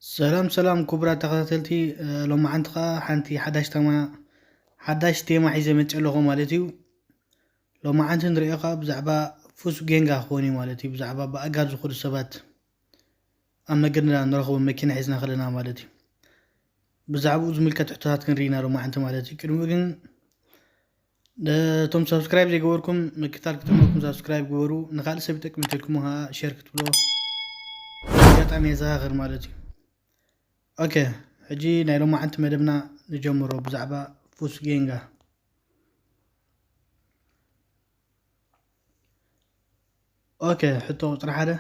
ሰላም ሰላም ክቡራት ተኸታተልቲ፣ እ፣ ሎማዓንቲ ኸዓ ሓንቲ ሓዳሽ ተማ-፣ ሓዳሽ ቴማ ሒዘ መፅእ ኣለኹ ማለት እዩ። ሎማዓንቲ ንሪኦ ኸዓ ብዛዕባ ፉስጌንጋ ክኾን እዩ ማለት እዩ። ብዛዕባ ብኣጋር ዝኾዱ ሰባት ኣብ መገድና ንረኽቦም መኪና ሒዝና ከለና ማለት እዩ። ብዛዕባኡ ዝምልከት ሕቶታት ክንርኢ ኢና ሎማዓንቲ ማለት እዩ። ቅድሚኡ ግን ነቶም ሳብስክራይብ ዘይገበርኩም ምክታል ክትምልኩም ሳብስክራይብ ግበሩ። ንኻልእ ሰብ ይጠቅም እንተልኩም ኸዓ ሼር ክትብሎ ኣጋጣሚ የዘኻኽር ማለት እዩ። ኦኬ፣ ሕጂ ናይ ሎማዓንቲ መደብና ንጀምሮ ብዛዕባ ፉስጌንጋ። ኦኬ፣ ሕቶ ቁፅሪ ሓደ።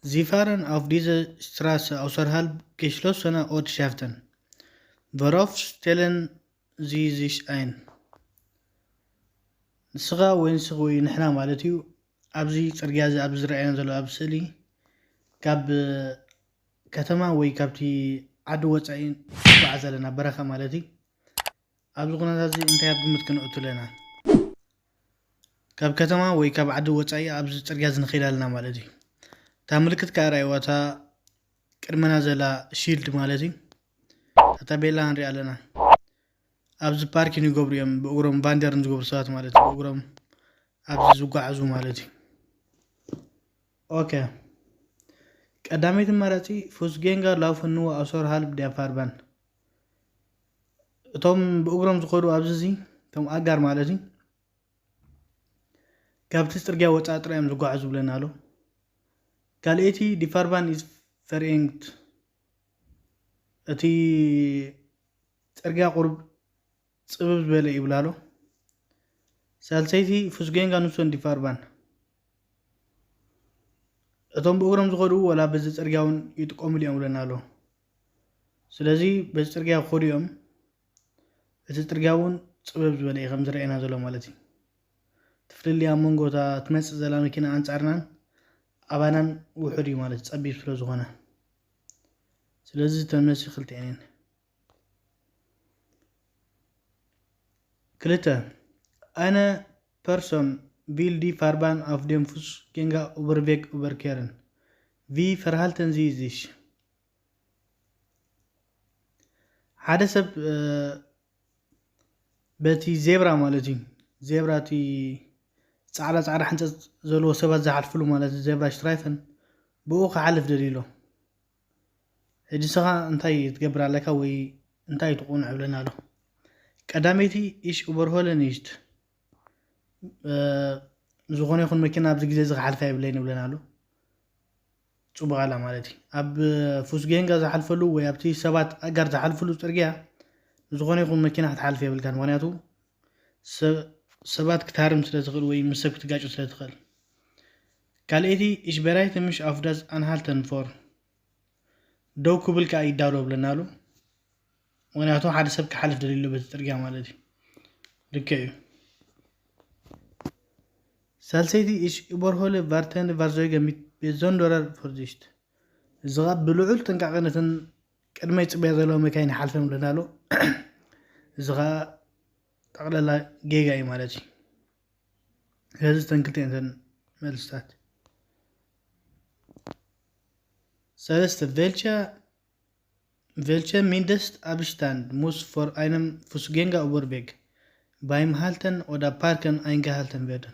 Sie fahren auf diese Straße außerhalb geschlossener Ortschaften. Worauf stellen Sie sich ein? ንስኻ ወይ ንስኺ ወይ ንሕና ማለት እዩ። ኣብዚ ፅርግያ እዚ ኣብዚ ዝረኣየና ዘሎ ኣብ ስእሊ ካብ ከተማ ወይ ካብቲ ዓዲ ወፃኢ ንጓዓዝ ኣለና፣ በረኻ ማለት እዩ። ኣብዚ ኩነታት እዚ እንታይ ኣብ ግምት ክነእቱ ኣለና? ካብ ከተማ ወይ ካብ ዓዲ ወፃኢ ኣብዚ ፅርግያ እዚ ንኸይድ ኣለና ማለት እዩ። እታ ምልክት ከኣ ርኣይዋ፣ እታ ቅድመና ዘላ ሺልድ ማለት እዩ። እታ ታቤላ ንሪኣ ኣለና። ኣብዚ ፓርኪን ይገብሩ እዮም፣ ብእግሮም ቫንደርን ዝገብሩ ሰባት ማለት እዩ። ብእግሮም ኣብዚ ዝጓዓዙ ማለት እዩ። ኦኬ፣ ቀዳመይቲ ኣማራፂ ፉስጌንጋ ላውፈን ኑወ ኣውሰር ሃልብ ዲያ ፋርባን። እቶም ብእግሮም ዝኸዱ ኣብዚ እዚ፣ እቶም ኣጋር ማለት እዩ፣ ካብቲ ፅርግያ ወፃኢ ጥራይ እዮም ዝጓዓዙ ብለና ኣሎ። ካልኣይቲ ዲፋርባን ኢዝ ፈርኤንግት፣ እቲ ፅርግያ ቁሩብ ፅብብ ዝበለ ይብላ ኣሎ። ሳልሰይቲ ፉስጌንጋ ኑሶን ዲፋርባን፣ እቶም ብእግሮም ዝኸዱ ወላ በዚ ፅርግያ እውን ይጥቀሙሉ እዮም ብለና ኣሎ። ስለዚ በዚ ፅርግያ ክኸዱ እዮም። እቲ ፅርግያ እውን ፅብብ ዝበለ እዩ ከም ዝረኣየና ዘሎ ማለት እዩ። እቲ ፍልልይ ኣብ መንጎ እታ ትመፅእ ዘላ መኪና ኣንፃርናን ኣባናን ውሑድ እዩ ማለት ጸቢብ ስለ ዝኾነ። ስለዚ እተን መልሲ ክልቲኣን እየን። ክልተ፣ eine Person will die Farben auf dem Fußgängerüberweg überqueren. Wie verhalten Sie sich? ሓደ ሰብ፣ እ፣ በቲ ዜብራ ማለት እዩ፣ ዜብራ እቲ ጻዕዳ ጻዕዳ ሕንጸት ዘለዎ ሰባት ዝሓልፍሉ ማለት እዩ፣ ዜብራ ሽትራይፈን፣ ብኡ ክሓልፍ ደልዩ ኣሎ። ሕጂ ንስኻ እንታይ ትገብር ኣለካ ወይ እንታይ ትቕንዖ ይብለና ኣሎ። ቀዳመይቲ፣ ich überhole nicht፣ እ፣ ዝኾነ ይኹን መኪና ኣብዚ ግዜ እዚ ክሓልፍ የብለይን ይብለና ኣሎ። ጽቡቕ ኣላ ማለት እዩ። ኣብ ፉስጌንጋ ዝሓልፈሉ ወይ ኣብቲ ሰባት ኣጋር ዝሓልፍሉ ጽርግያ ዝኾነ ይኹን መኪና ክትሓልፍ የብልካን። ምኽንያቱ ሰ-፣ ሰባት ክትሃርም ስለ ትኽእል ወይ ምስ ሰብ ክትጋጩ ስለ ትኽእል። ካልኣይቲ፣ ich bereite mich auf das Anhalten vor፣ ደው ክብል ከኣ ይዳሎ ብለና ኣሎ። ምኽንያቱ ሓደ ሰብ ክሓልፍ ደልዩ ኣሎ በቲ ጽርግያ ማለት እዩ። ልክዕ እዩ። ሳልሰይቲ፣ ich überhole wartende Fahrzeuge mit besonderer Vorsicht። እዚ ኸኣ ብልዑል ጥንቃቐ ነተን ቅድመይ ጽበያ ዘለዋ መካይን ይሓልፈን ብለና ኣሎ። እዚ ኸኣ ጠቕላላ ጌጋ እዩ ማለት እዩ። ስለዚ እተን ክልቲኣን እተን መልስታት። ሰለስተ፣ welche Welche Mindestabstand muss vor einem Fußgängerüberweg beim Halten oder Parken eingehalten werden?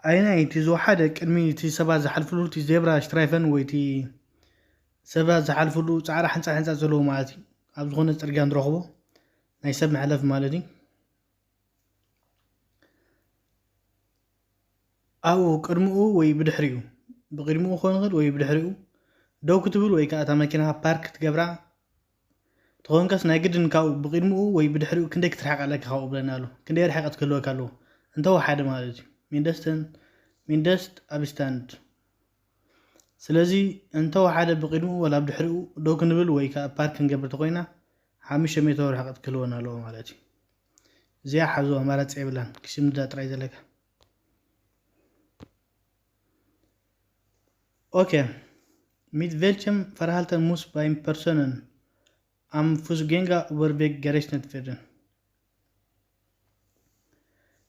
ኣየናይ እቲ ዝወሓደ ቅድሚ እቲ ሰባት ዝሓልፍሉ እቲ ዜብራ ሽትራይፈን ወይ እቲ ሰባት ዝሓልፍሉ ጻዕዳ ሕንጻ ሕንጻ ዘለዎ ማለት እዩ። ኣብ ዝኾነ ጽርግያ ንረኽቦ ናይ ሰብ መሕለፊ ማለት እዩ። ኣብኡ ቅድሚኡ ወይ ብድሕሪኡ፣ ብቕድሚኡ ክኸውን ይኽእል ወይ ብድሕሪኡ ደው ክትብል ወይ ከኣ እታ መኪናኻ ፓርክ ክትገብራ፣ ተኾንካስ ናይ ግድን ካብኡ ብቕድሚኡ ወይ ብድሕሪኡ ክንደይ ክትርሕቕ ኣለካ ካብኡ ብለና ኣሎ። ክንደይ ርሕቀት ክህልወካ ኣለዎ? እንተወሓደ ማለት እዩ። ሚንደስትን፣ ሚንደስት ኣብስታንድ። ስለዚ እንተወሓደ ብቕድሚኡ ወላ ብድሕሪኡ ደው ክንብል ወይ ከኣ ፓርክ ክንገብር ተኾይና፣ ሓሙሽተ ሜትሮ ርሕቀት ክህልወና ኣለዎ ማለት እዩ። እዚኣ ሓዙ ኣማራጺ የብላን። ክሽምዳ ጥራይ ዘለካ። ኦኬ። Mit welchem Verhalten muss beim Personen am Fußgängerüberweg gerechnet werden?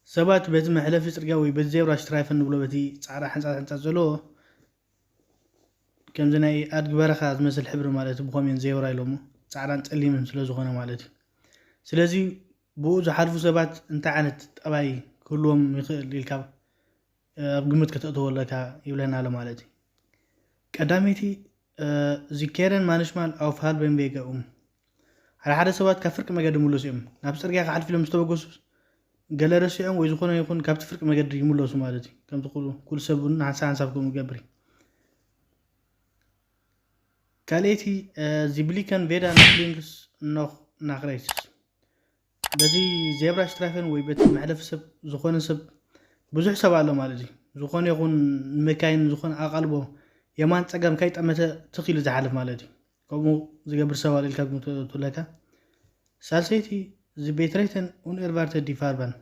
ሰባት በቲ መሕለፊ ጽርግያ ወይ በቲ ዜብራ ሽትራይፈን ንብሎ በቲ ጻዕዳ ሕንጻት ሕንጻት ዘለዎ ከምዚ ናይ ኣድጊ በረኻ ዝመስል ሕብሪ ማለት እዩ። ብኸምኡን ዜብራ ኢሎሞ ጻዕዳን ጸሊምን ስለ ዝኾነ ማለት እዩ። ስለዚ ብኡ ዝሓልፉ ሰባት እንታይ ዓይነት ጠባይ ክህልዎም ይኽእል ኢልካ ኣብ ግምት ከተእትዎ ኣለካ ይብለና ኣሎ ማለት እዩ። ቀዳመይቲ፣ እዚ ኬረን ማንሽማል ኣውፍ ሃልበን ቬገ ኡም። ሓደ ሓደ ሰባት ካብ ፍርቂ መገዲ ይምለሱ እዮም። ናብ ጽርግያ ክሓልፉ ኢሎም ዝተበገሱ ገለ ረሲዖም ወይ ዝኾነ ይኹን ካብቲ ፍርቂ መገዲ ይምለሱ ማለት እዩ። ከምቲ ኩሉ ሰብ እውን ሓንሳብ ሓንሳብ ከምኡ ይገብር እዩ። ካልኣይቲ፣ ዚ ብሊከን ቬዳ ናክሊንግስ ኖኽ ናክረይትስ። በዚ ዜብራ ስትራይፈን ወይ በቲ መሕለፊ ሰብ ዝኾነ ሰብ ብዙሕ ሰብ ኣሎ ማለት እዩ። ዝኾነ ይኹን መካይን ዝኾነ ኣቓልቦ የማን ጸጋም ካይጠመተ ትኽ ኢሉ ዝሓልፍ ማለት እዩ። ከምኡ ዝገብር ሰብ ኣሎ ኢልካ ግምት ትብለካ። ሳልሰይቲ፣ ዚ ቤትሬተን ኡን ኤርቫርተ ዲፋርበን።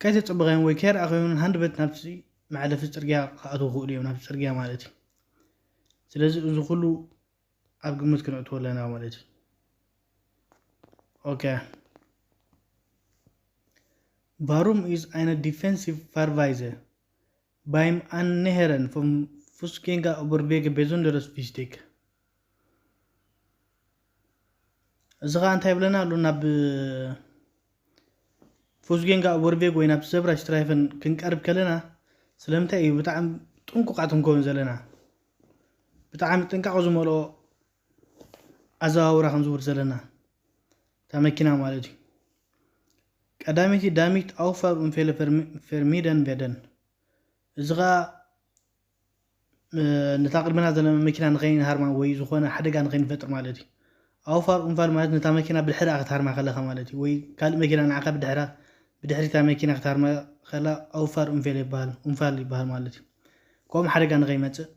ከይተጸበኻዮም ወይ ከይረኣኻዮምን ሃንድበት ናብቲ መሕለፊ ጽርግያ ክኣትዉ ይኽእሉ እዮም፣ ናብቲ ጽርግያ ማለት እዩ። ስለዚ እዚ ኩሉ ኣብ ግምት ክንእትዎ ኣለና ማለት እዩ። ኦኬ። Warum ist eine defensive Fahrweise beim Annähern vom Fußgängerüberweg besonders wichtig? እዚ ኸዓ እንታይ ይብለና ኣሎ? ናብ ፉስጌንጋ ኦበርቬግ ወይ ናብ ዘብራ ሽትራይፈን ክንቀርብ ከለና ስለምንታይ እዩ ብጣዕሚ ጥንቁቓት ክንከውን ዘለና? ብጣዕሚ ጥንቃቐ ዝመልኦ ኣዘዋውራ ክንዝውር ዘለና፣ እታ መኪና ማለት እዩ። ቀዳመይቲ፣ ዳሚት ኣውፋር ኡንፌለ ፌርሚደን ቬደን። እዚ ኸዓ ነታ ቅድመና ዘለ መኪና ንኸይንሃርማ ወይ ዝኾነ ሓደጋ ንኸይንፈጥር ማለት እዩ። ኣውፋር ኡንፋል ማለት ነታ መኪና ብድሕሪኣ ክትሃርማ ከለኻ ማለት እዩ። ወይ ካልእ መኪና ንዓኻ ብድሕራ ብድሕሪታ መኪና ክትሃርማ ከላ ኣውፋር ኡንፌል ይበሃል፣ ኡንፋል ይበሃል ማለት እዩ። ከምኡ ሓደጋ ንኸይመጽእ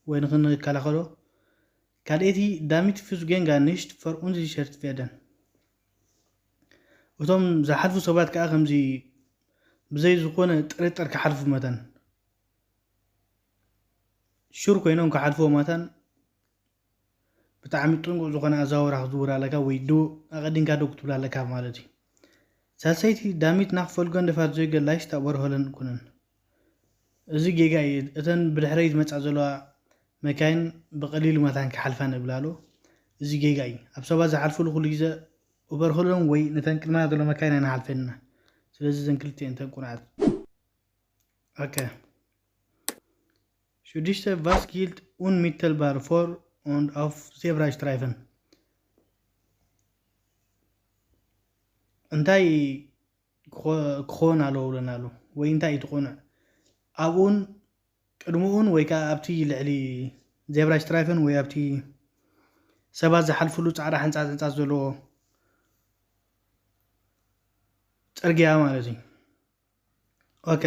ወይ ንኽንከላኸሎ። ካልኣይቲ፣ ዳሚት ፉስጌንጋ ንሽት ፈር ኡንዚሸርት ቬደን። እቶም ዝሓልፉ ሰባት ከዓ ከምዚ ብዘይ ዝኾነ ጥርጥር ክሓልፉ መተን፣ ሹር ኮይኖም ክሓልፍዎ መተን ብጣዕሚ ጥንቁቕ ዝኾነ ኣዘዋውራ ክትዝውር ኣለካ፣ ወይ ዶ ኣቐዲምካ ዶ ክትብል ኣለካ ማለት እዩ። ሳልሰይቲ፣ ዳሚት ናኽፈልጎን ደፋር ዘይገ ላይሽታ ወርሆለን ኩነን። እዚ ጌጋ እዩ። እተን ብድሕረይ ዝመጻ ዘለዋ መካይን ብቐሊሉ መታን ክሓልፋ ንብል ኣሎ። እዚ ጌጋ እዩ። ኣብ ሰባት ዝሓልፉሉ ኩሉ ግዜ ኡበርሆለን ወይ ነተን ቅድመና ዘሎ መካይን ኣይንሓልፈን ኢና። ስለዚ እዘን ክልቲኤን እተን ቁኑዓት። ኦኬ። ሽዱሽተ፣ ቫስ ጊልት ኡን ሚተልባር ፎር ኦን ኣፍ ዜብራ ሽትራይፈን። እንታይ ክኾ-፣ ክኾን ኣለዎ ብለና ኣሎ ወይ እንታይ እዩ እቲ ቁኑዕ? ኣብኡን ቅድምኡን ወይ ከዓ ኣብቲ ልዕሊ ዜብራ ሽትራይፈን ወይ ኣብቲ ሰባት ዝሓልፍሉ ጻዕዳ ሕንጻጽ ሕንጻጽ ዘለዎ ጽርግያ ማለት እዩ። ኦኬ።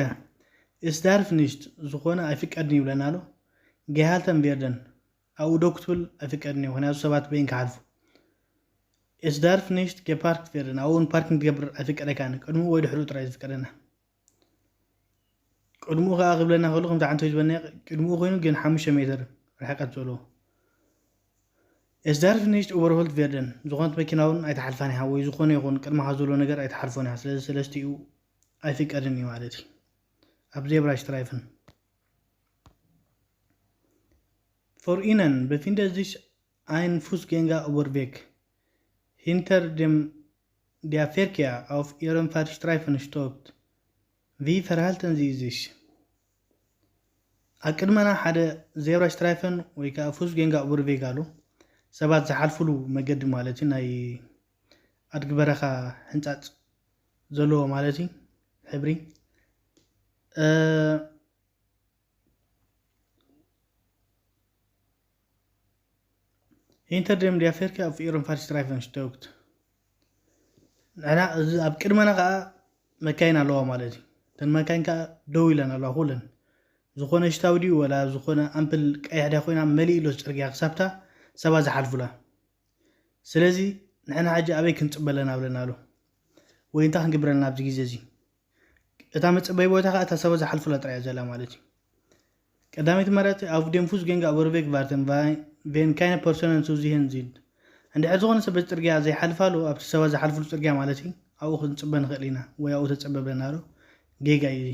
Es darf nicht ዝኾነ ኣይፍቀድን ይብለና ኣሎ። Gehalten werden ኣብኡ ደው ክትብል ኣይፍቀድን እዩ፣ ምኽንያቱ ሰባት በይን ክሓልፉ። Es darf nicht geparkt werden ኣብኡ ፓርኪንግ ትገብር ኣይፍቀደካን፣ ቅድምኡ ወይ ድሕሪኡ ጥራይ ዝፍቀደና። ቅድምኡ ከዓ ክብለና ከሎ ከምቲ ሓንቲ ዝበለና ቅድምኡ ኮይኑ ግን ሓሙሽተ ሜትር ርሕቀት ዘለዎ። Es darf nicht überholt werden ዝኾነት መኪና እውን ኣይትሓልፋን ኢኻ ወይ ዝኾነ ይኹን ቅድመኻ ዘሎ ነገር ኣይትሓልፎን ኢኻ። ስለዚ ሰለስቲኡ ኣይፍቀድን እዩ ማለት እዩ። ኣብ ዜብራ ሽትራይፍን። Vor Ihnen befindet sich ein Fußgängerüberweg. Hinter dem der Verkehr auf Ihrem Fahrstreifen stoppt. Wie verhalten Sie sich? ኣብ ቅድመና ሓደ ዜብራ ሽትራይፈን ወይ ከዓ ፉስጌንጋ ኡበርቬግ ኣሎ። ሰባት ዝሓልፍሉ መገዲ ማለት እዩ። ናይ ኣድጊ በረኻ ሕንጻጽ ዘለዎ ማለት እዩ። ሕብሪ። እ፣ Hinter dem der Verkehr auf Ihrem Fahrstreifen stoppt. ንሕና እዚ ኣብ ቅድመና ከዓ መካይን ኣለዋ ማለት እዩ። እተን መካይን ከዓ ደው ኢለን ኣለዋ ኩለን። ዝኾነ ሽታው ድዩ ወላ ዝኾነ ኣምፕል ቀይሕ ድያ ኮይና መሊእ ኣሎ ጽርግያ ክሳብታ ሰባት ዝሓልፉላ። ስለዚ ንሕና ሕጂ ኣበይ ክንጽበ ኣለና ብለና ኣሎ። ወይ እንታይ ክንገብር ኣለና ኣብዚ ግዜ እዚ? እታ መጸበይ ቦታ ኸኣ እታ ሰባት ዝሓልፉላ ጥራይ እያ ዘላ ማለት እዩ። ቀዳመይቲ መረጽ፣ auf dem Fußgängerüberweg warten, weil, wenn keine Personen zu sehen sind። እንድሕር ዝኾነ ሰብ በቲ ጽርግያ ዘይሓልፍ ኣሎ፣ ኣብቲ ሰባት ዝሓልፍሉ ጽርግያ ማለት እዩ፣ ኣብኡ ክንጽበ ንኽእል ኢና፣ ወይ ኣብኡ ተጸበ ብለና ኣሎ። ጌጋ እዩ እዚ።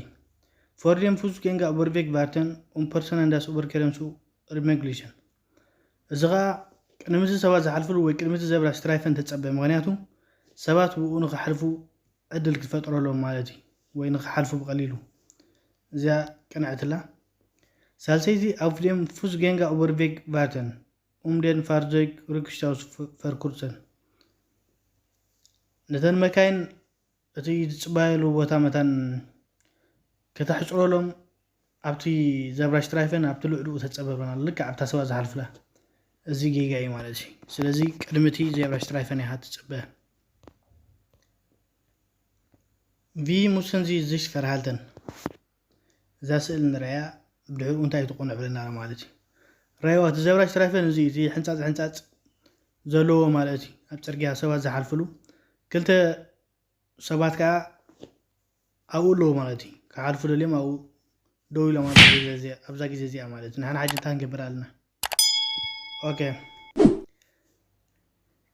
Vor dem Fußgängerüberweg warten, um Personen das Überqueren zu Ermöglichen። እዚ ኸዓ ቅድሚ እቲ ሰባት ዝሓልፍሉ ወይ ቅድሚ እቲ ዘብራ ስትራይፈን ተጸበ። ምኽንያቱ ሰባት ብኡ ንኽሓልፉ ዕድል ክትፈጥረሎም ማለት እዩ፣ ወይ ንኽሓልፉ ብቐሊሉ። እዚኣ ቅንዕትላ። ሳልሰይቲ፣ auf dem Fußgängerüberweg warten, um den Fahrzeug rückwärts zu verkürzen። ነተን መካይን እቲ ዝጽባየሉ ቦታ መታን ከተሕጽረሎም ኣብቲ ዘብራ ስትራይፈን ኣብቲ ልዕሊኡ ተጸበበናል። ልክዕ ኣብታ ሰባት ዝሓልፍላ። እዚ ጌጋ እዩ ማለት እዩ። ስለዚ ቅድሚ እቲ ዜብራ ስትራይፈን ኢኻ ትጽበ። Wie müssen Sie sich verhalten? እዛ ስእል ንረያ ብድሕሪኡ እንታይ ትኾን ዕብለና ማለት እዩ። ራይዋ እቲ ዘብራ ስትራይፈን እዚ እቲ ሕንጻጽ ሕንጻጽ ዘለዎ ማለት እዩ። ኣብ ጽርግያ ሰባት ዝሓልፍሉ ክልተ ሰባት ከዓ ኣብኡ ኣለዉ ማለት እዩ። ክሓልፉ ደልዮም ኣብኡ ደው ኢሎም ኣብዛ ግዜ እዚኣ፣ ኣብዛ ግዜ እዚኣ ማለት እዩ። ንሕና ሕጂ እንታይ ንገብር ኣለና? ኦኬ።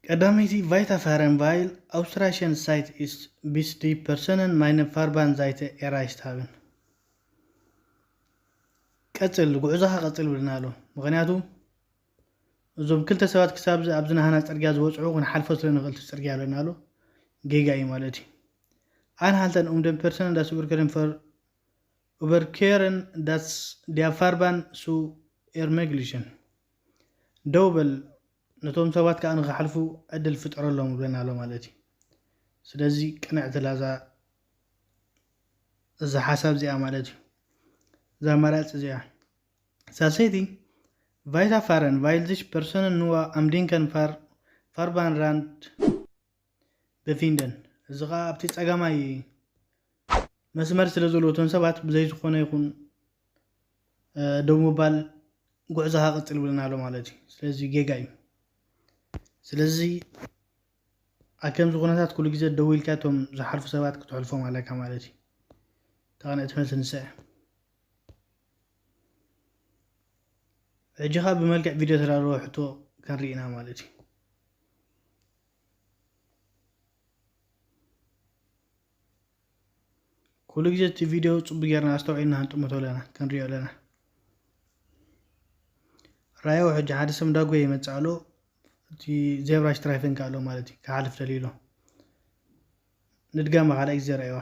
ቀዳመይቲ፣ weiterfahren, weil ausreichend Zeit ist, bis die Personen meine Fahrbahnseite erreicht haben። ቀጽል፣ ጉዕዞኻ ቀጽል ብልና ኣሎ። ምኽንያቱ እዞም ክልተ ሰባት ክሳብ ኣብዚ ናህና ጽርግያ ዝበጽሑ ክንሓልፎ ስለ ንኽእል እቲ ጽርግያ ኣለና ኣሎ። ጌጋ እዩ ማለት እዩ። Anhalten, um den Personen das Überqueren ver-, Überqueren das, der Fahrbahn zu ermöglichen። ደው በል፣ ነቶም ሰባት ከዓ ንኽሓልፉ ዕድል ፍጠረሎም ብለና ኣሎ ማለት እዩ። ስለዚ ቅንዕቲ ላዛ እዛ ሓሳብ እዚኣ ማለት እዩ። እዛ ኣማራፂ እዚኣ። ሳልሰይቲ፣ weiterfahren, weil sich Personen nur am linken Fahr-, Fahrbahnrand befinden። እዚ ኸዓ ኣብቲ ጸጋማይ መስመር ስለ ዘለዉ እቶም ሰባት ብዘይ ዝኾነ ይኹን፣ እ፣ ደው ምባል ጉዕዞኻ ቀጽል ብልና ኣሎ ማለት እዩ። ስለዚ ጌጋ እዩ። ስለዚ ኣብ ከምዚ ኩነታት ኩሉ ግዜ ደው ኢልካ እቶም ዝሓልፉ ሰባት ክትሕልፎም ኣለካ ማለት እዩ። ተቐንዕቲ መልሲ ንስዐ። ሕጂ ኸዓ ብመልክዕ ቪድዮ ተዳለወ ሕቶ ክንርኢ ኢና ማለት እዩ። ኩሉ ግዜ እቲ ቪድዮ ጽቡቅ ጌርና ኣስተውዒልና ክንጥምቶ ኣለና፣ ክንሪኦ ኣለና። ራዮ ሕጂ ሓደ ሰብ እንዳጎየ ይመጽእ ኣሎ፣ እቲ ዜብራ ስትራይፈን ከኣ ኣሎ ማለት እዩ፣ ክሓልፍ ደልዩ ኣሎ። ንድጋማ ካልኣይ ግዜ ራእይዋ።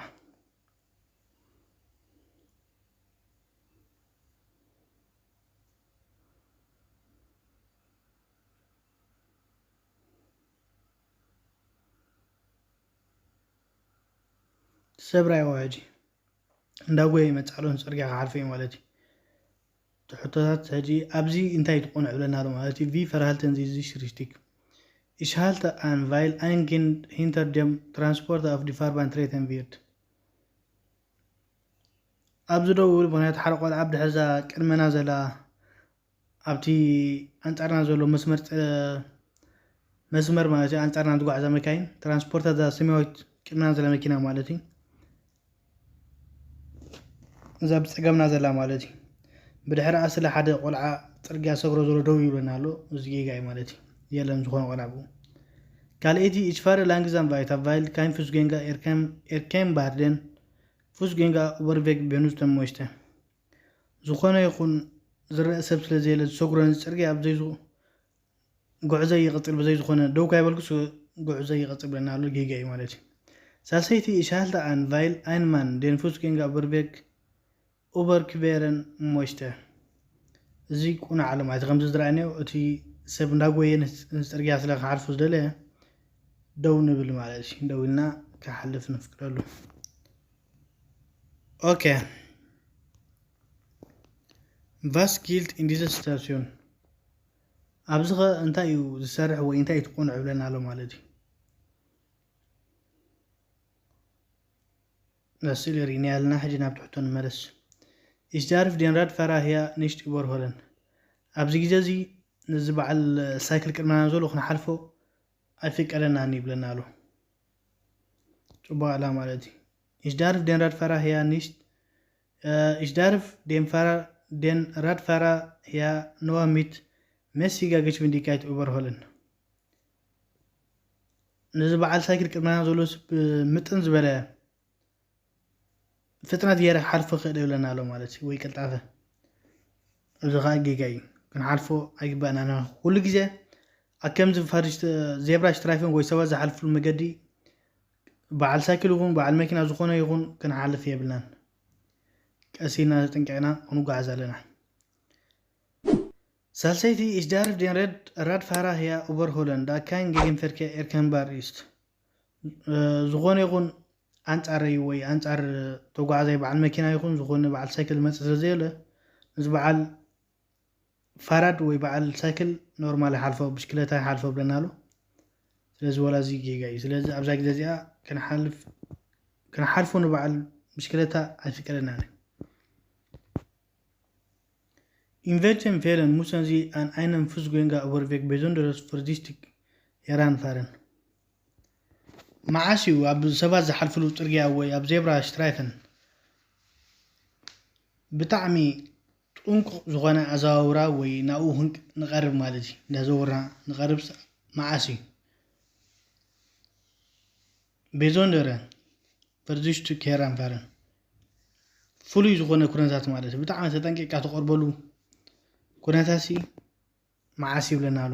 ሰብራይ ሕጂ እንዳጎየ ይመጽእ ኣሎ፣ ንጽርግያ ክሓልፍ እዩ ማለት እዩ። እቲ ሕቶታት ሕጂ ኣብዚ እንታይ ትቆንዕ ብለና ኣሎ ማለት እዩ። Wie verhalten Sie sich richtig? Ich halte an, weil ein Kind hinter dem Transporter auf die Fahrbahn treten wird። ኣብዚ ደው ይብል፣ ምኽንያቱ ሓደ ቆልዓ ኣብ ድሕር እዛ ቅድመና ዘላ ኣብቲ ኣንጻርና ዘሎ መስመር ጸ-፣ መስመር ማለት እዩ፣ ኣንጻርና ዝጓዓዛ መካይን፣ ትራንስፖርት እዛ ሰማያዊት ቅድመና ዘላ መኪና ማለት እዩ። እዛ ብጸጋምና ዘላ ማለት እዩ። ብድሕሪኣ ስለ ሓደ ቆልዓ ጽርግያ ሰግሮ ዘሎ ደው ይብለና ኣሎ። እዚ ጌጋ እዩ ማለት እዩ። የለን ዝኾነ ቆልዓ ብኡ። ካልኣይቲ፣ ich fahre langsam weiter, weil kein Fußgänger erken-, erkennbar den Fußgängerüberweg benutzen möchte። ዝኾነ ይኹን ዝረአ ሰብ ስለ ዘየለ ዝሰግሮ ነዚ ጽርግያ ኣብ ዘይዝኹ-፣ ጉዕዞ ይቕጽል ብዘይ ዝኾነ ደው ካይበልኩስ ጉዕዞ ይቕጽል ብለና ኣሎ፣ ጌጋ እዩ ማለት እዩ። ሳልሰይቲ፣ ich halte an, weil ein Mann den Fußgängerüberweg überqueren möchte። እዚ ቁኑዕ ኣሎ ማለት እዩ። ከምዚ ዝረኣናዮ እቲ ሰብ እንዳጎየ ነቲ፣ ነቲ ጽርግያ ስለ ክሓልፉ ዝደለየ ደው ንብል ማለት እዩ። ደው ኢልና ክሓልፍ ንፍቅደሉ። ኦኬ። Was gilt in dieser Situation? ኣብዚ ኸ እንታይ እዩ ዝሰርሕ ወይ እንታይ እዩ ትቆንዕ ብለና ኣሎ ማለት እዩ። ነዚ ስእሊ ርኢና ኣለና። ሕጂ ናብ ትሕቶ ንመለስ። Ich darf den Radfahrer hier nicht überholen። ኣብዚ ግዜ እዚ ነዚ በዓል ሳይክል ቅድመና ዘሎ ክንሓልፎ ኣይፍቀደናን ይብለና ኣሎ። ጽቡቕ ኣላ ማለት እዩ። Ich darf den Radfahrer hier nicht, äh, ich darf den Fahrer, den Radfahrer hier nur mit mäßiger Geschwindigkeit überholen። ነዚ በዓል ሳይክል ቅድመና ዘሎ ሰብ ምጥን ዝበለ ፍጥነት ገይረ ክሓልፎ ክእል ይብለና ኣሎ ማለት እዩ፣ ወይ ቅልጣፈ። እዚ ኸዓ ጌጋ እዩ። ክንሓልፎ ኣይግባእና። ኩሉ ግዜ ኣብ ከምዚ ፋርሽ ዜብራ ስትራይፍን ወይ ሰባት ዝሓልፍሉ መገዲ በዓል ሳይክል ይኹን በዓል መኪና ዝኾነ ይኹን ክንሓልፍ የብልናን። ቀሲና ተጠንቂቕና ክንጓዓዝ ኣለና። ሳልሰይቲ፣ ich darf den Rad Radfahrer hier überholen, da kein Gegenverkehr erkennbar ist. ዝኾነ ይኹን ኣንጻረይ ወይ ኣንጻር ተጓዓዛይ በዓል መኪና ይኹን ዝኾነ በዓል ሳይክል መጽእ ስለ ዘየለ፣ እዚ በዓል ፋራድ ወይ በዓል ሳይክል ኖርማል ይሓልፎ፣ ብሽክለታ ይሓልፎ ብለና ኣሎ። ስለዚ ወላ እዚ ጌጋ እዩ። ስለዚ ኣብዛ ግዜ እዚኣ ክንሓልፍ ክንሓልፎ ንበዓል ብሽክለታ ኣይፍቀደናን። In welchen Fällen müssen Sie an einem Fußgängerüberweg besonders vorsichtig heranfahren? መዓስ እዩ ኣብ ሰባት ዝሓልፍሉ ጽርግያ ወይ ኣብ ዜብራ ስትራይፈን ብጣዕሚ ጥንቁቕ ዝኾነ ኣዘዋውራ ወይ ናብኡ ክንቅ- ንቐርብ ማለት እዩ? እንዳዘወርና ንቐርብ ስ- መዓስ እዩ? Besondere vorsichtig heranfahren፣ ፍሉይ ዝኾነ ኩነታት ማለት እዩ። ብጣዕሚ ተጠንቂቕካ ትቐርበሉ ኩነታት ሲ መዓስ ይብለና ኣሎ።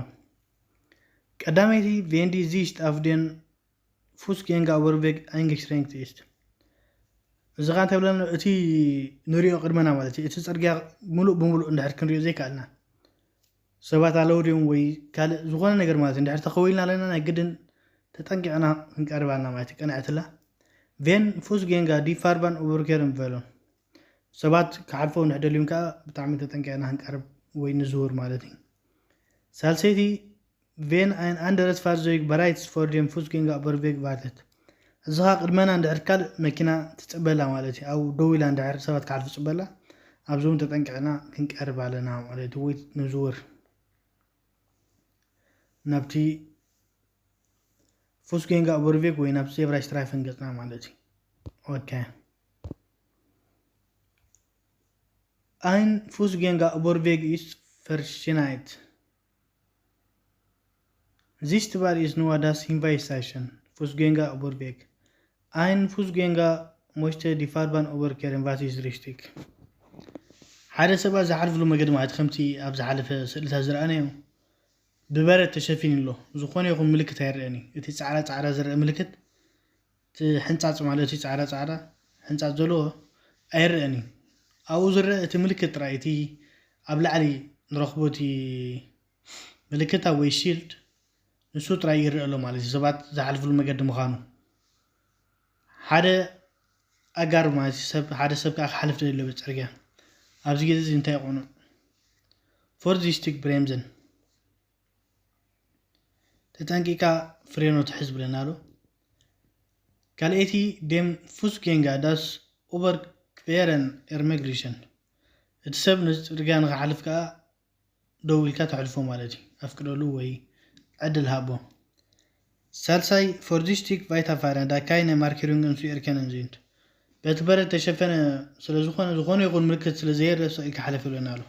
ቀዳመይቲ፣ wenn die Sicht auf den Fußgängerüberweg eingeschränkt ist። እዚ ኸ እንታይ ይብለና? እቲ ንሪኦ ቅድመና ማለት እዩ። እቲ ጽርግያ ሙሉእ ብሙሉእ እንድሕር ክንሪኦ ዘይከኣልና፣ ሰባት ኣለዉ ድዮም ወይ ካልእ ዝኾነ ነገር ማለት እዩ። እንድሕር ተኸዊልና ኣለና፣ ናይ ግድን ተጠንቂቕና ክንቀርብ ኣለና ማለት እዩ። ቀንዐትላ፣ wenn Fußgänger die Fahrbahn überqueren wollen፣ ሰባት ክሓልፈው እንድሕር ደልዮም ከዓ ብጣዕሚ ተጠንቂቕና ክንቀርብ ወይ ንዝውር ማለት እዩ። ሳልሰይቲ፣ wenn ein anderes Fahrzeug bereits vor dem Fußgängerüberweg wartet፣ እዚ ኸዓ ቅድመና እንድሕር ካልእ መኪና ትጽበላ ማለት እዩ። ኣብኡ ደው ኢላ እንድሕር ሰባት ክሓልፉ ትጽበላ፣ ኣብዚ እውን ተጠንቂቕና ክንቀርብ ኣለና ማለት እዩ። ወይ ንዝውር ናብቲ Fußgängerüberweg ወይ ናብ ዜብራ ስትራይፈን ገጽና ማለት እዩ። ኦኬ። Ein Fußgängerüberweg ist verschneit. Sichtbar ist nur das Hinweiszeichen Fußgängerüberweg. Ein Fußgänger möchte die Fahrbahn überqueren, was ist richtig? ሓደ ሰባት ዝሓልፍሉ መገዲ ማለት ከምቲ ኣብ ዝሓለፈ ስእልታት ዝረኣናዮ ብበረድ ተሸፊኑ ኣሎ። ዝኾነ ይኹን ምልክት ኣይረኣን እዩ። እቲ ጻዕዳ ጻዕዳ ዝረአ ምልክት፣ እቲ ሕንጻጽ ማለት እዩ፣ ጻዕዳ ጻዕዳ ሕንጻጽ ዘለዎ ኣይረኣን እዩ። ኣብኡ ዝረአ እቲ ምልክት ጥራይ፣ እቲ ኣብ ላዕሊ ንረኽቦ እቲ ምልክታ ወይ ሺልድ፣ ንሱ ጥራይ ይረአ ኣሎ ማለት እዩ፣ ሰባት ዝሓልፍሉ መገዲ ምዃኑ። ሓደ ኣጋር ማለት እዩ፣ ሰብ ሓደ ሰብ ከዓ ክሓልፍ ደልዮ በቲ ጽርግያ። ኣብዚ ግዜ እዚ እንታይ ይቕኑዕ? Vorsichtig bremsen፣ ተጠንቂቃ ፍሬኖ ትሕዝ ብለና ኣሎ። ካልኣይቲ፣ dem Fußgänger das Überqueren ermöglichen፣ እቲ ሰብ ነቲ ጽርግያ ንኽሓልፍ ከዓ ደው ኢልካ ተሕልፎ ማለት እዩ። ኣፍቅደሉ ወይ ዕድል ሃቦ። ሳልሳይ፣ vorsichtig weiterfahren, da keine Markierungen zu erkennen sind፣ በቲ በረድ ተሸፈነ ስለ ዝኾነ፣ ዝኾነ ይኹን ምልክት ስለ ዘየርእ ስቕ ኢልካ ሓለፍ ይብለና ኣሎ።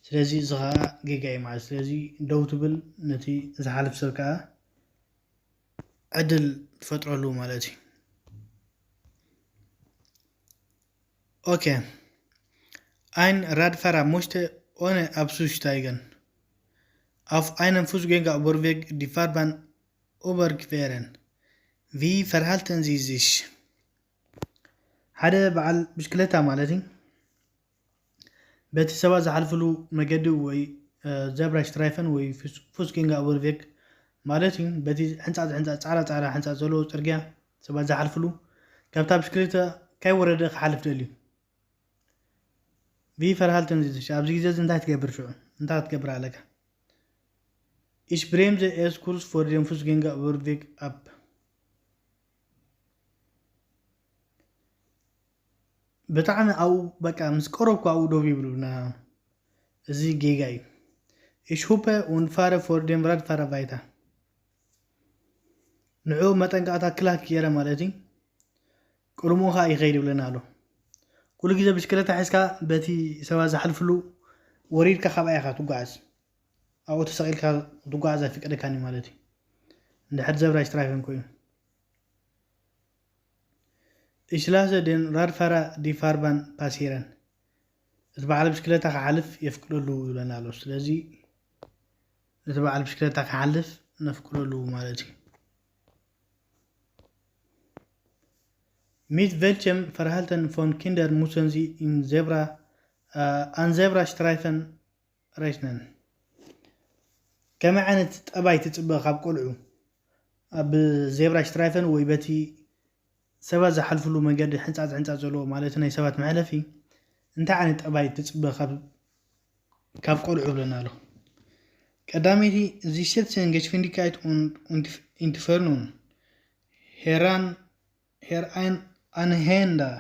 ስለዚ እዚ ኸዓ ጌጋ እዩ ማለት። ስለዚ ደው ትብል፣ ነቲ ዝሓልፍ ሰብ ከዓ ዕድል ትፈጥረሉ ማለት እዩ። ኦኬ። Ein Radfahrer möchte ohne abzusteigen auf einem Fußgängerüberweg die Fahrbahn überqueren. Wie verhalten Sie sich? ሓደ በዓል ብሽክለታ ማለት እዩ፣ በቲ ሰባት ዝሓልፍሉ መገዲ ወይ ዜብራ ስትራይፈን ወይ ፉስጌንጋ ኡበርቬግ ማለት እዩ፣ በቲ ሕንጻጽ ሕንጻጽ ጻዕዳ ጻዕዳ ሕንጻጽ ዘለዎ ጽርግያ ሰባት ዝሓልፍሉ፣ ካብታ ብሽክለታ ካይወረደ ክሓልፍ ደልዩ። Wie verhalten Sie sich? ኣብዚ ግዜ እዚ እንታይ ትገብር? ሽዑ እንታይ ክትገብር ኣለካ? Ich bremse erst kurz vor dem Fußgängerüberweg ab. ብጣዕሚ ኣብኡ በቃ ምስ ቀረብኩ ኣብኡ ደው ይብሉና። እዚ ጌጋ እዩ። Ich hupe und fahre vor dem Radfahrer weiter. ንዑ መጠንቀቕታ ክላክ ገይረ ማለት እዩ። ቅድምኡ ኸዓ ይኸይድ ይብለና ኣሎ። ኩሉ ግዜ ብሽክለታ ሒዝካ በቲ ሰባት ዝሓልፍሉ ወሪድካ ካብኣ ኢኻ ትጓዓዝ። ኣብኡ ተሰቒልካ ክትጓዓዝ ኣይፍቀደካን እዩ ማለት እዩ። እንድሕር ዘብራ ስትራይፈን ኮይኑ። Ich lasse den Radfahrer die Fahrbahn passieren. እቲ በዓል ብሽክለታ ክሓልፍ የፍቅደሉ ይብለና ኣሎ። ስለዚ እቲ በዓል ብሽክለታ ክሓልፍ ነፍቅደሉ ማለት እዩ። Mit welchem Verhalten von Kindern müssen sie in Zebra, äh, an Zebrastreifen rechnen? ከመይ ዓይነት ጠባይ ትጽበ ካብ ቆልዑ ኣብ ዜብራ ሽትራይፈን ወይ በቲ ሰባት ዝሓልፍሉ መንገዲ ሕንጻጽ ሕንጻጽ ዘለዎ ማለት ናይ ሰባት መሕለፊ እንታይ ዓይነት ጠባይ ትጽበ ካብ ካብ ቆልዑ ብለና ኣሎ። ቀዳመይቲ፣ Sie schätzen Geschwindigkeit und, und Entfernung. Heran, Heranhänder.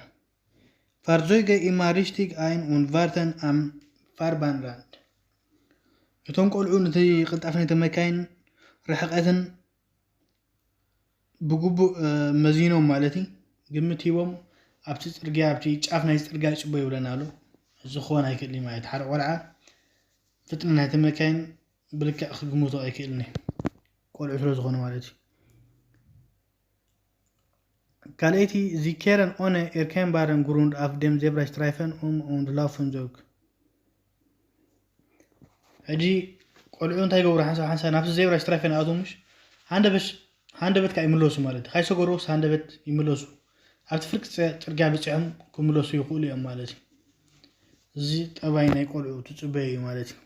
Fahrzeuge immer richtig ein und warten am Fahrbahnrand. እቶም ቆልዑ ነቲ ቅልጣፍ ናይቲ መካይን ርሕቀትን ብግቡእ መዚኖም ማለት እዩ ግምት ሂቦም ኣብቲ ፅርግያ ኣብቲ ጫፍ ናይ ፅርግያ ይፅበዩ ይብለና ኣሎ። እዚ ክኾን ኣይክእል ማለት ሓደ ቆልዓ ፍጥነት ናይቲ መካይን ብልክዕ ክግምቶ ኣይክእልን እዩ ቆልዑ ስለ ዝኾነ ማለት እዩ። ካልኣይቲ፣ Sie kehren ohne erkennbaren Grund auf dem Zebrastreifen um und laufen zurück. ሕጂ ቆልዑ እንታይ ይገብሩ? ሓንሳብ ሓንሳብ ናብቲ ዜብራ ሽትራይፈን ይኣትዉ፣ ምሽ ሃንደበሽ ሃንደበት ከዓ ይምለሱ ማለት እዩ። ካይሰገሩስ ሃንደበት ይምለሱ። ኣብቲ ፍርቂ ፅርግያ ብፅሖም ክምለሱ ይኽእሉ እዮም ማለት እዩ። እዚ ጠባይ ናይ ቆልዑ ትፅበዩ እዩ ማለት እዩ።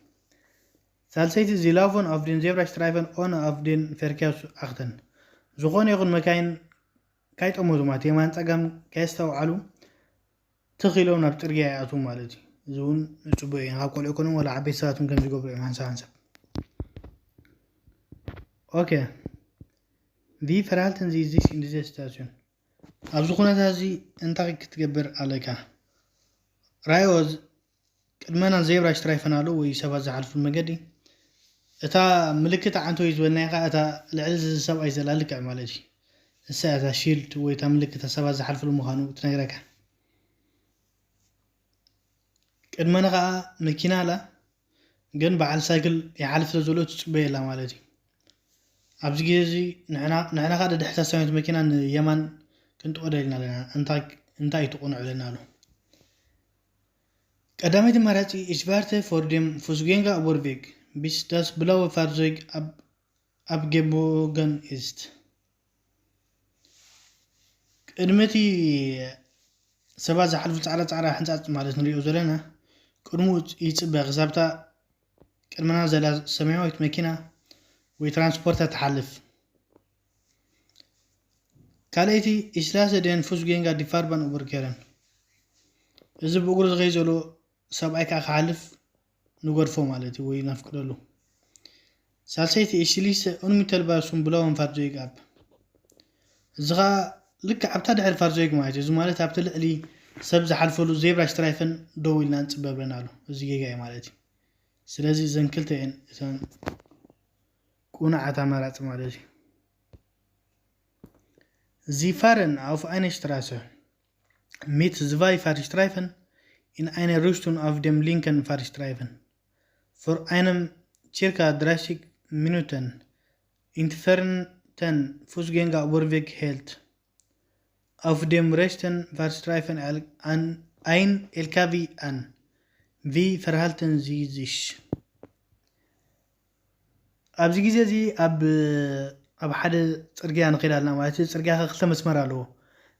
ሳልሰይቲ፣ Sie laufen auf den Zebrastreifen ohne auf den Verkehr zu achten. ዝኾነ ይኹን መካይን ካይጠመቱ ማለት የማን ፀጋም ካየስተውዓሉ ትኽ ኢሎም ናብ ፅርግያ ይኣትዉ ማለት እዩ። እዚ እውን ንፅቡቅ እዩ። ካብ ቆልዑ ኮነ ዋላ ዓበይቲ ሰባት እውን ከምዚ ይገብሩ እዮም ሓንሳብ ሓንሳብ። ኦኬ፣ Wie verhalten Sie sich in dieser Situation? ኣብዚ ኩነታት እዚ እንታይ ክትገብር ኣለካ? ራዮ ቅድመና ዜብራ ሽትራይፈን ኣሎ ወይ ሰባት ዝሓልፉ መገዲ። እታ ምልክት ዓንቶ እዩ ዝበልናይ ከዓ እታ ልዕሊ እዚ ሰብኣይ ዘላ ልክዕ ማለት እዩ። እሳ እታ ሺልድ ወይ እታ ምልክት ሰባት ዝሓልፍሉ ምዃኑ ትነግረካ። ቅድመና ከዓ መኪና ኣላ፣ ግን በዓል ሳይክል ይሓልፍ ስለ ዘሎ ትፅበየላ ማለት እዩ። ኣብዚ ግዜ እዚ ንሕና ከዓ ደድሕታ ሰማያዊት መኪና ንየማን ክንጥወደ ኢልና ኣለና። እንታይ እንታይ እዩ ትቑንዑ ኣለና ኣሎ። ቀዳመይቲ መራፂ፣ Ich warte vor dem Fußgängerüberweg, bis das blaue Fahrzeug ab abgebogen ist. ቅድሚ እቲ ሰባት ዝሓልፉ ፃዕዳ ፃዕዳ ሕንፃፅ ማለት ንሪኦ ዘለና ቅድሙ ይፅበ ክሳብታ ቅድመና ዘላ ሰማያዊት መኪና ወይ ትራንስፖርት ትሓልፍ። ካልኣይቲ፣ Ich lasse den Fußgänger die Fahrbahn überqueren. እዚ ብእግሩ ዝኸይ ዘሎ ሰብኣይ ከዓ ክሓልፍ ንገድፎ ማለት እዩ ወይ ነፍቅደሉ። ሳልሰይቲ፣ Ich schließe unmittelbar zum blauen Fahrzeug ab. እዚ ከዓ ልክዕ ኣብታ ድሕሪ ፋርዞይግ ማለት እዩ። እዚ ማለት ኣብቲ ልዕሊ ሰብ ዝሓልፈሉ ዜብራ ሽትራይፈን ደው ኢልና ንፅበብ ኣለና ኣሎ። እዚ ጌጋ እዩ ማለት እዩ። ስለዚ እዘን ክልተ እየን እተን ቁኑዓት ኣማራፂ ማለት እዩ። Sie fahren auf eine Straße mit zwei Fahrstreifen in einer Richtung auf dem linken Fahrstreifen. Vor einem circa dreißig Minuten entfernten Fußgängerüberweg hält auf dem rechten Fahrstreifen ein L K W an. Wie verhalten Sie sich? ኣብዚ ግዜ እዚ ኣብ ኣብ ሓደ ፅርግያ ንኸይድ ኣለና ማለት እዩ። ፅርግያ ክልተ መስመር ኣለዎ።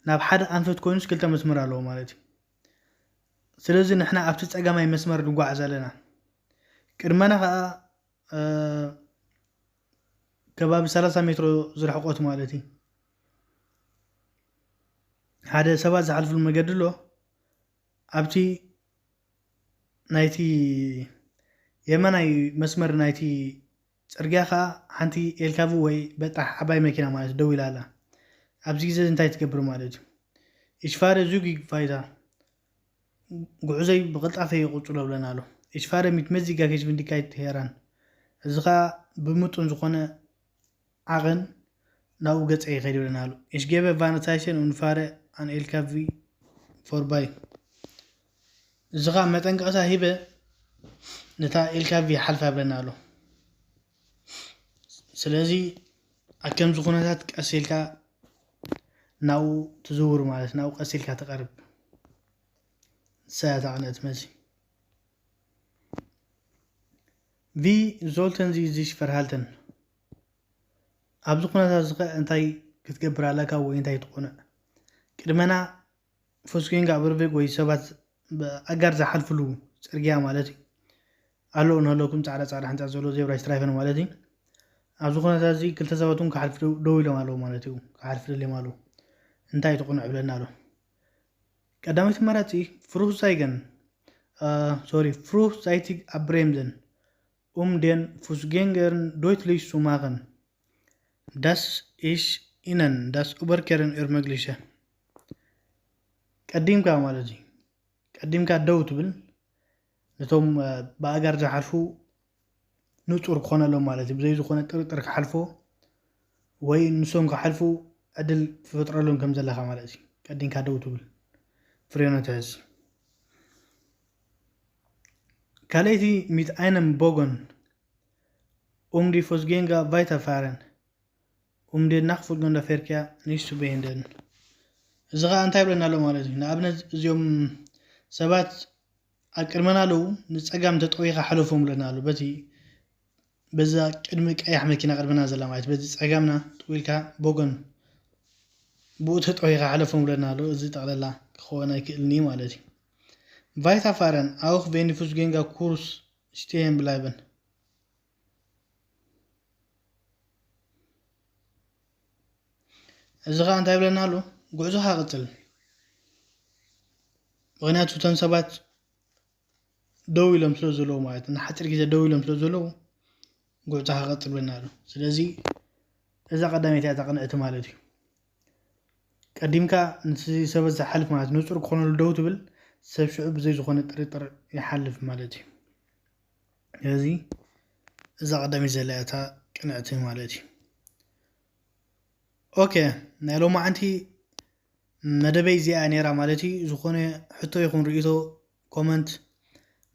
ናብ ሓደ ኣንፈት ኮይኑስ ክልተ መስመር ኣለዎ ማለት እዩ። ስለዚ ንሕና ኣብቲ ፀጋማይ መስመር ንጓዓዝ ኣለና። ቅድመና ከዓ ከባቢ ሰላሳ ሜትሮ ዝርሕቆት ማለት እዩ። ሓደ ሰባት ዝሓልፍሉ መገዲ ኣሎ። ኣብቲ ናይቲ የመናይ መስመር ናይቲ ፅርግያ ከዓ ሓንቲ ኤልካቪ ወይ በጣሕ ዓባይ መኪና ማለት ደው ኢላ ኣላ። ኣብዚ ግዜ እንታይ ትገብር ማለት እዩ? Ich fahre zügig weiter. ጉዕዞይ ብቕልጣፈ ይቕፅሎ ብለና ኣሎ። Ich fahre mit Geschwindigkeit heran. እዚ ከዓ ብምጡን ዝኾነ ዓቐን ናብኡ ገፀ ይኸይድ ይብለና ኣሎ። Ich gebe Warnzeichen und fahre an L K W vorbei. እዚ ከዓ መጠንቀቕታ ሂበ ነታ ኤልካቪ ይሓልፋ ይብለና ኣሎ። ስለዚ ኣብ ከምዚ ኩነታት ቀስ ኢልካ ናብኡ ትዝውር ማለት ናብኡ ቀስ ኢልካ ትቐርብ። ንሳ እያ እታ ቅንዕቲ መልሲ። Wie sollten sie sich verhalten? ኣብዚ ኩነታት እዚ ኸ እንታይ ክትገብር ኣለካ ወይ እንታይ ትቑንዕ? ቅድመና ፉስጌንጋ ብርቬግ ወይ ሰባት ኣጋር ዝሓልፍሉ ፅርግያ ማለት እዩ። ኣሎ እንሃለኩም ፃዕዳ ፃዕዳ ሕንፃ ዘሎ ዜብራ ስትራይፈን ማለት እዩ። ኣብዚ ኩነታት እዚ ክልተ ሰባት እውን ክሓልፍ ደው ኢሎም ኣለዉ ማለት እዩ። ክሓልፍ ደልዮም ኣለዉ። እንታይ ትቑንዕ ብለና ኣሎ። ቀዳመይቲ መራፂ ፍሩህ ዛይገን ሶሪ ፍሩህ ዛይቲግ ኣብሬምዘን um den Fußgängern deutlich zu machen, dass ich ihnen das Überqueren ermögliche. ቀዲምካ ማለት እዩ። ቀዲምካ ደው ትብል ነቶም ብኣጋር ዝሓልፉ ንፁር ክኾነሎም ማለት እዩ። ብዘይ ዝኾነ ጥርጥር ክሓልፎ ወይ ንሶም ክሓልፉ ዕድል ትፈጥረሎም ከም ዘለኻ ማለት እዩ። ቀዲምካ ደው ትብል ፍሬኖ ትሕዝ። Kaleiti mit einem Bogen um die Fußgänger weiterfahren, um den nachfolgenden Verkehr nicht zu behindern. እዚ ኸዓ እንታይ ይብለና ኣሎ ማለት እዩ? ንኣብነት እዚኦም ሰባት ኣብ ቅድመና ኣለዉ፣ ንፀጋም ተጠዊኻ ሓለፎም ብለና ኣሎ። በቲ በዛ ቅድሚ ቀያሕ መኪና ቅድመና ዘላ ማለት በዚ ፀጋምና ጥዊልካ ቦገን ብኡ ተጠዊኻ ሓለፎም ብለና ኣሎ። እዚ ጠቕለላ ክኸውን ኣይክእልን እዩ ማለት እዩ። Weiterfahren, auch wenn die Fußgänger kurz stehen bleiben. እዚ ኸዓ እንታይ ይብለና ኣሎ? ጉዕዞኻ ቀፅል። ምክንያቱ እቶም ሰባት ደው ኢሎም ስለ ዘለዉ ማለት እዩ። ንሓፂር ግዜ ደው ኢሎም ስለ ዘለዉ ጉዕዞኻ ቀፅል ብለና ኣሎ። ስለዚ እዛ ቀዳመይቲ እያ እታ ቅንዕቲ ማለት እዩ። ቀዲምካ ነቲ ሰብ ዝሓልፍ ማለት ንፁር ክኾነሉ ደው ትብል ሰብ ሽዑ ብዘይ ዝኾነ ጥርጥር ይሓልፍ ማለት እዩ። ስለዚ እዛ ቀዳመይቲ ዘላ እያ እታ ቅንዕቲ ማለት እዩ። ኦኬ ናይ ሎማዓንቲ መደበይ እዚኣ ነይራ ማለት እዩ። ዝኾነ ሕቶ ይኹን ርእቶ ኮመንት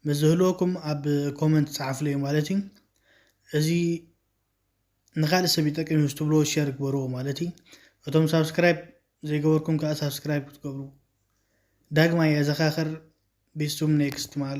ምስ ዝህልወኩም ኣብ ኮመንት ጸሓፉለይ ማለት እዩ። እዚ ንኻልእ ሰብ ይጠቅም እዩ ዝትብልዎ ሸር ግበርዎ ማለት እዩ። እቶም ሳብስክራይብ ዘይገበርኩም ከዓ ሳብስክራይብ ክትገብሩ ዳግማይ የዘኻኽር። ቢስቱም ኔክስት ማል